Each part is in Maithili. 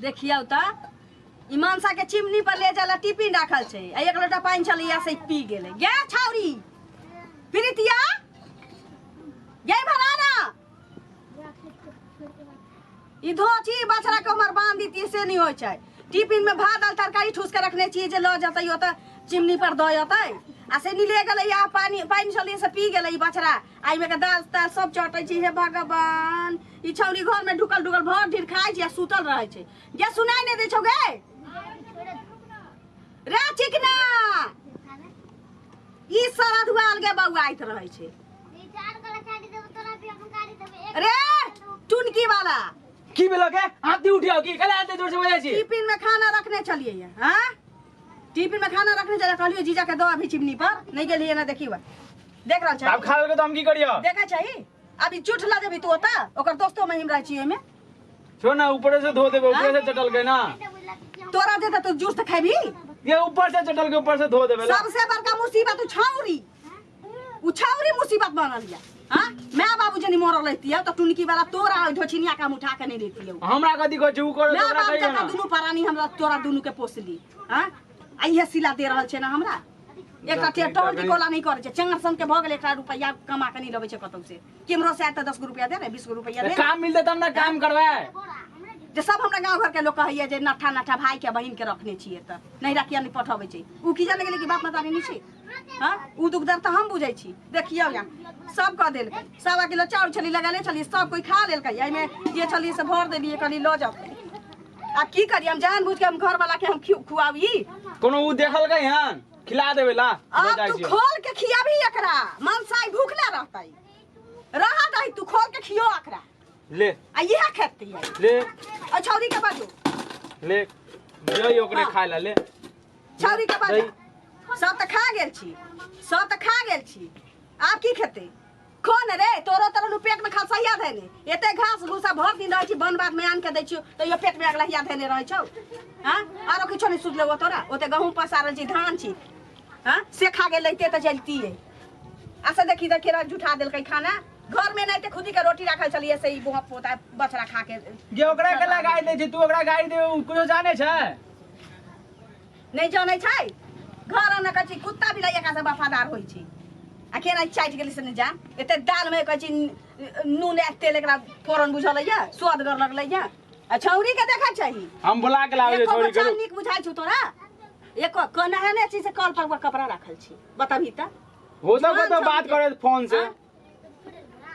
देखियौ तऽ ई मनसा के चिमनी पर ले जाला टिफिन राखल छै आ एक लोटा पानि छलैया से पी गेलै। गे छौरी प्रीतिया, गे भरा ना ई धोची बछड़ा के हमर बांध दीतियै से नहि होइ छै। टिफिन में भात दाल तरकारी ठूस के रखने छियै जे लऽ जेतै ओतऽ चिमनी पर दऽ अतै, आ से नहीं ले गेलै आ पानि पानि छलियै से पी गेलै ई बछड़ा। आ एहिमे के दाल ताल सब चटै छै। हे भगवान, ई छौरी घर में ढुकल ढुकल भर दिन खाइ छै आ सुतल रहै छै। गे सुनाइ नहि दै छौ गे रे चिकना, ई सरद हुआल गे बौआइत रहै छै रे टुनकी वाला। की भेलो के हाथी उठियो की कले आते जोर से बजाय छी? टिफिन में खाना रखने चलिए ये, हाँ टिफिन में खाना रखने चलिए, कहलियो जीजा के दो अभी चिमनी पर नहीं गेलिए ना। देखियो देख रहल छै। आब खा लेलकै तऽ हम की करियो? देखै छही अभी झूठ ला देबी तू ओता ओकर दोस्तो में हम रहै छी ओहिमे। छोड़ ना, ऊपर से धो देबे, ऊपर से चटल के ना तोरा देता तू जूठ त खेबी। ये ऊपर से चटल के ऊपर से धो देबे ला। सबसे बड़का मुसीबत उ छौरी, उ छौरी मुसीबत बनल या। हाँ my बाबू जनी मरल रहती त टुनकी वाला तोरा ओइ ढोछिनिया काम उठा के नहीं लेती। हमरा कथी कहै छै उ करो my ओकरा बाप कहियो जकाँ ना। दुनू प्राणी हमरा तोरा दुनू के पोसली। हाँ आ इहे सिला दे रहल छै ना हमरा। एकटा टेटल टिकोला नहीं करै छै, चंगर सन के भऽ गेलै, एकटा रुपैआ कमा के नहीं लबै छै कतौ से। केम्हरो से आयत तऽ 10 गो रुपैआ दे ने, 20 गो रुपैआ दे। काम मिलतै तब ना काम करबै। जे सब हमरा गाँव घर के लोग कहैया जे नठा नठा भाई के बहिन के रखने छियै तऽ नहीं रखिया नहीं पठबै छै। उ की जाने गेलै कि बाप महतारी नहीं छै। हाँ उ दुख दर्द तऽ हम बुझै छी। देखियौ या सब कऽ देलकै, 1.25 किलो चाउर छली लगेले छली, सब कोई खा लेलकै। एहिमे जे छली से भर देलियै, कहली लऽ जाउ। आब की करी हम जान बुझ के हम घर वाला के हम खुआबी। कोनो उ देखलकै हन खिला देबै ला। अब तू खोल के खियाबी एकरा, मनसाई भूखले रहतै, रह दही तू खोल के खियो एकरा। ले आ इहे खेतै ले। आ छौरी के बाजू ले जई ओकरे खाय ला ले। छौरी के बाजू सब तऽ खा गेल छी, सब तऽ खा गेल छी, आब की खेतै? खो ने रे, तोरो तरह पेट में खलसैया धैने एते घास भूसा भर दिन रहै छी, वन बाध में आन के दै छियौ तैयो पेट में अगलहिया धैने रहै छौ। हाँ आरो किछो नहीं सुझलौ तोरा, ओते गहूम पसारल छी, धान छी, हाँ से खा गेल रहिते तऽ चलतियै। आ से देखी तऽ केना जुठा देलकै खाना घर में, नहीं ते खुदी के रोटी राखल छलियै से ई बुआ पोता बछड़ा खा के। गे ओकरा के लगाई दै छी तू, ओकरा गाड़ी दे, उ कुछो जाने छै? नहीं जानै छै, घर आने कहै छी कुत्ता बिलाइ एकरा से वफादार होइ छै। आ केना चाटि गेलै से नहि जान। एते दाल में कहै छी नून आ तेल एकरा फोरन बुझल या स्वादगर लगलै या। आ छौरी के देखै छही? हम बुला के लाबै एको छौरी के। चाल नीक बुझाइ छौ तोरा? एको कनहने छी से कल पर कपड़ा राखल छी, बताबही तऽ। हो तऽ कतौ बात करे फोन से।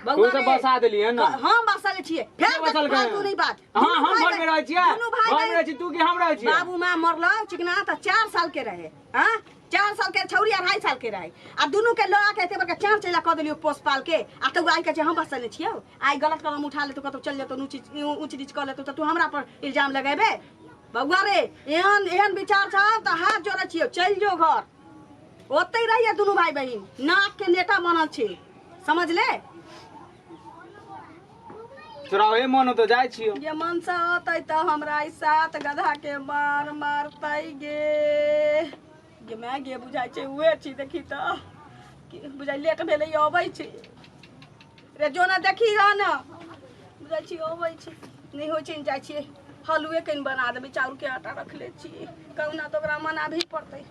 बउआ तू सब रे, बसा देलियै ना। हम बसल छियै। फेर के बसल फालतू के? नहीं बात। हाँ, दुनू हम भाई घर में रहै छियै। दुनू भाई घर में बहिन- रहै छी, तू की हम रहै छियै? बाबू माँ मरलो चिकना तऽ 4 साल के रहे। हाँ 4 साल के छौरी 2.5 साल के रहे, आ दुनू के लऽ के एते बड़का चार चैला कऽ देलियो पोस पाल के। आ तू आइ कहै छै हम बसने छियौ, आइ गलत कदम उठा लेतौ, कतौ चलि जेतौ, ऊँच नीच कऽ लेतौ तऽ तू हमरा पर इल्जाम लगेबे? बउआ रे, एहन एहन विचार छौ तऽ हाथ जोड़ै छियौ, चलि जो घर, ओतै रहिए दुनू भाई बहिन, नाक के नेता बनल छी, समझ ले। तोरा ओहे मन होतो जाइ छियो। ये मनसा होतै तऽ हमरा ई 7 गधा के मार मारतै गे। गे my गे बुझाइ छै उहे छी, देखी तऽ बुझाइ लेट भेलै अबै छै रे, जो ना देखी रह ना, बुझाइ छी अबै छै, नहि होइ छै जाइ छियै हलुए कनि बना देबै, चाउर के आटा रखले छी, कहुना तऽ ओकरा मनाबही पड़तै।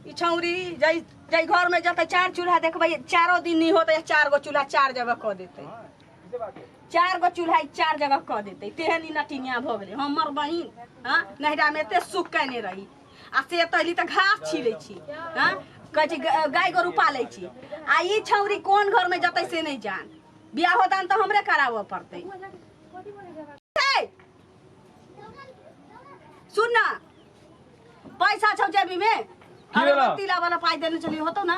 ई छौरी जै जै घर में जतै 4 चूल्हा देखबै, 4 दिन नहीं होतै, 4 गो चूल्हा 4 जगह कऽ देतै, 4 गो चूल्हा 4 जगह कऽ देतै, तेहन ई नटिनिया भऽ गेलै हमर बहिन। हाँ नैहरा में एते सुख केने रही, आ से तऽ अयली तऽ घास छिलै छी, हाँ कहै छी गाय गोरू पालै छी, आ ई छौरी कोन घर में जतै से नहीं जान। बियाहो दान तऽ हमरे कराबऽ पड़तै। सुन ना, पैसा छौ जेबी में? की भेलौ? अगरबत्ती वाला पाई देने चली होतो ना।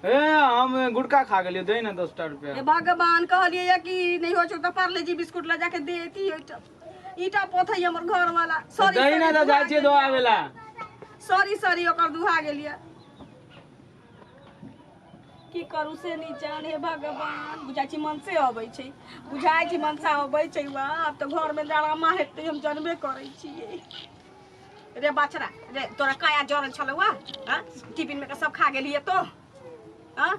ए हम गुटखा खा गेलियो, दे ना 10टा रुपया। ए भगवान, कहलिए या कि नहीं हो छौ त पार्ले जी बिस्कुट ला जाके देती, ईटा पोथै हमर घर वाला। सॉरी, दही ना त जाइ छियै दोआबे ला। सॉरी सॉरी, ओकर दुहा गेलियै, की करू से नहीं जान। हे भगवान, बुझाइ छी मन से अबै छै, बुझाइ छी मनसा अबै छै। वाह, आब तऽ घर में ड्रामा हेतै, हम जानबे करै छियै। रे बछड़ा रे, तोरा काया जरल छलौ हाँ? टिफिन में के सब खा गेलियै तो, हाँ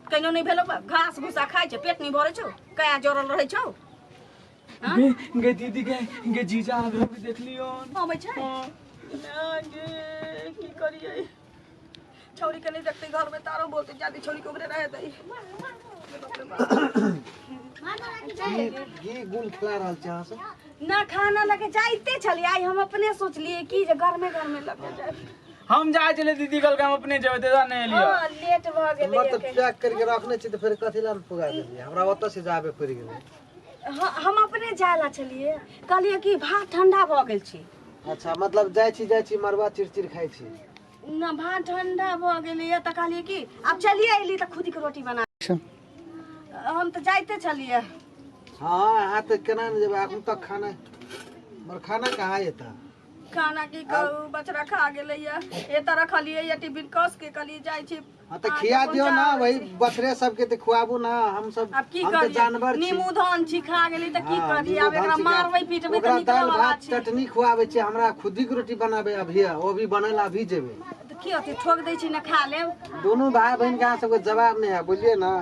कहिनो नहीं भेलौ, घास भूसा खाइ छै, पेट नहीं भरै छौ, काया जरल रहै छौ। हाँ? गे गे दीदी गे गे जीजा आबे हम देख लियो। अबै छै ना गे, की करियै? छौरी के नहीं देखते घर में तारो बोलते जाती छौरी के ओकरे रहे दई। घी घी गुल खिला रहल छी अहाँ सब। ना खाना लगे जाइते छलियै, आइ हम अपने सोचलियै कि जे गर्मे गर्मे लगे जाय। हम जाय छले दीदी कहलकै हम अपने जेबै ते नहि एलियो। हाँ, लेट भऽ गेलै। हमर तऽ पैक करके रखने छी तऽ फेर कथी लए पुगा देलियै? हमरा ओतऽ से जाबे पड़ि गेलै। हाँ, हम अपने जाय ला छलियै, कहलियै कि भात ठंडा भऽ गेल छै। अच्छा, मतलब जाइ छी जाइ छी मरुआ चिर चिर खाइ छी ना, भात ठंडा भऽ गेलैए तऽ कहलियै कि आब चलिए अयली तऽ खुद के रोटी बना। हम तऽ जाइते छलियै। हाँ, अहाँ तऽ केना ने जेबै? एखन तक खाना मगर खाना कहाँ एता? खाना की कहू, बचरा खा गेलैए। एतऽ रखलियै या टिफिन कस के, कहलियै जाइ छी। हाँ तऽ खिया अहाँके दियौ ना। पहुँचाबै वही छी। बछड़े सबके तऽ खुआबू ना हम सब। आब की हम तऽ करियै? जानवर छी। नीमू धान छी, खा गेली तऽ की हाँ, करियै? नीमू आब धान एकरा छी, मारबै पीटबै तऽ ओकरा निकलै दालि वाला भात छी। चटनी खुआबै छै, हमरा खुदी के रोटी बनाबै अभी, वो भी बनल अभी जेबै। तऽ की होतै? ठोक दै छी ने, खा लेब। दुनू भाई बहन के अहाँ सबके जवाब नहि है, बुझलियै ना?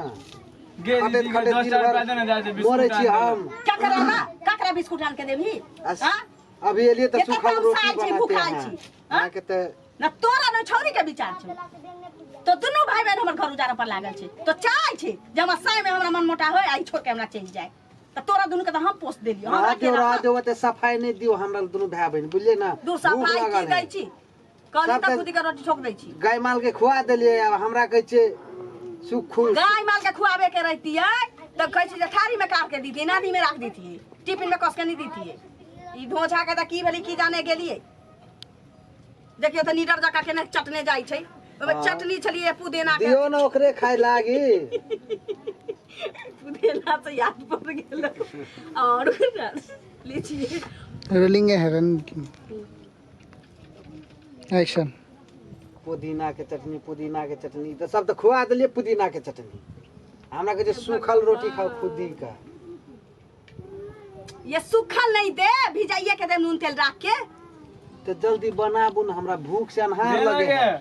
गे खटैत दीदी गे खटैत 10 दिन टा रुपया भर दे ने, जाइ छै मरै बिस्कुट छी आनि देबै। हम। ककरा ना ककरा बिस्कुट आन के देबही? हाँ? अभी एलियै तऽ एते सूखल कम रोटी साल छी, बनाते भूखाल हैं छी, हाँ? अहाँके तऽ ना तोरा ने छौरी के विचार छौ, तो दुनू भाई बहन हमर घर उजाड़ऽ पर लागल छै। तो चाहै छै जे हमर साय में हमरा मन मोटा होय आ ई छोड़ के हमरा चलि जाय, तऽ तोरा दुनू के तऽ हम पोस देलियौ। हमरा रह के दियौ, रह राखब? दियौ, ओते सफाई नहि दियौ हमरा दुनू भाई बहन, बुझलियै ना? दू भूख सफाई की लागल दै है। छी? कहली सब तऽ तऽ खुद के रोटी ठोक दै छी। गाय माल के खुआ देलियै, आब हमरा कहै छै सुखू। गाय माल के खुआबे के रहतियै तऽ कहै छी जे थारी में काट के दितियै, नादी में राख दितियै, टिफिन में कस के नहीं दितियै। ई धोझा के तऽ की भेलै की जाने गेलियै। देखियौ तऽ नीडर जकाँ केने चटने जाइ छै। ओहिमे हाँ। चटनी छलियै पुदीना के। दियौ ने ओकरे खाय लागी। पुदीना से याद पड़ गेल। और लीजिए। रोलिंग है, एक्शन। पुदीना के चटनी, पुदीना के चटनी तऽ सब तऽ खुआ देलियै पुदीना के चटनी, हमरा कहै छै सूखल रोटी खाओ खुदी का। ये सूखल नहीं दे, भिजाइए के दे नून तेल राख के। तऽ जल्दी बनाबू ने, हमरा भूख से अन्हार दे ना लगे गे। है।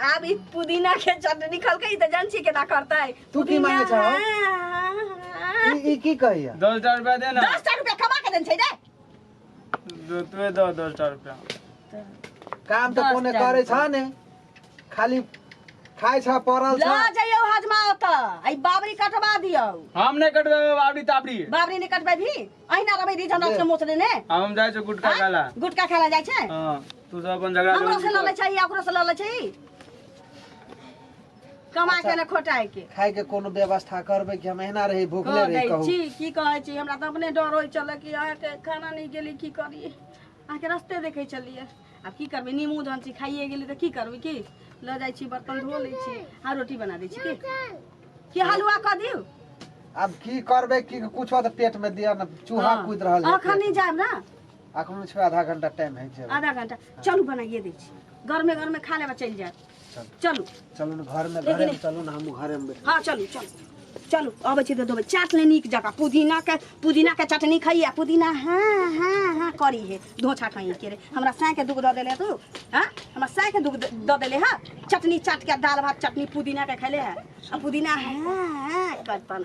आब ई पुदीना के चटनी खलकै तऽ जान छी केना करतै। तू की मांगे छहो? हाँ। ई की कहैया? 10 टा रुपया दे ना। 10 टा रुपया कमा के देन छै रे। तुए दो 10 टा रुपया। काम तऽ 10 कोने टा करै छ ने, खाली खाइ छ पड़ल छ। ल जइयौ हजमा ओतऽ, आई बाबरी कटवा दियौ। हम नहि कटबेबै बाबरी ताबरी। बाबरी नहीं कटबै भी अहिना रहबै रिझन रख के मोच लेने। हम जाइ छी गुटखा खाला। गुटका खाला जाइ छै? हाँ, तू सब अपन झगड़ा हमरो से लऽ लै छै, ओकरो से लऽ लै छै, कमा के ने खोटाय के। खाय के कोनो व्यवस्था करबै कि हम एहिना रही भूखले कह रही? दै कहू छी की कहै छी। हमरा तऽ अपने डर होइ छलै कि अहाँके खाना नहि गेली, की करी? अहाँके रस्ते देखै छलियै। आब की करबै? नीमू जहन छी खाइए गेली तऽ की करबै? की लऽ जाइ छी, बर्तन धो लै छी आ रोटी बना दै छी। की की हलुआ कऽ दियौ? आब की करबै? की कुछो तऽ पेट में दिअ ने, चूहा कूद रहल है। अखन नहि जायब ने? अखन छै आधा घंटा टाइम है, जेबै। आधा घंटा, चलू बनाइए दै छी, गरमे गरमे खा लेबै, चलि जायब। चल। चलू। चलू ने घर में, घरे में चलू ने, हम घरे में बैठ। हाँ, चलू चलू चलू, अबै छी तऽ देबै चाट ले नीक जकाँ पुदीना के। पुदीना के चटनी खइए, पुदीना। हाँ हाँ हाँ करी हे धोछा कहीं के रे, हमरा साँय के दुख दऽ देले तू। हाँ, हमरा साँय के दुख दऽ देले। हाँ, चटनी चाट के दाल भात चटनी पुदीना के खैले है आ पुदीना। हाँ हाँ करतन।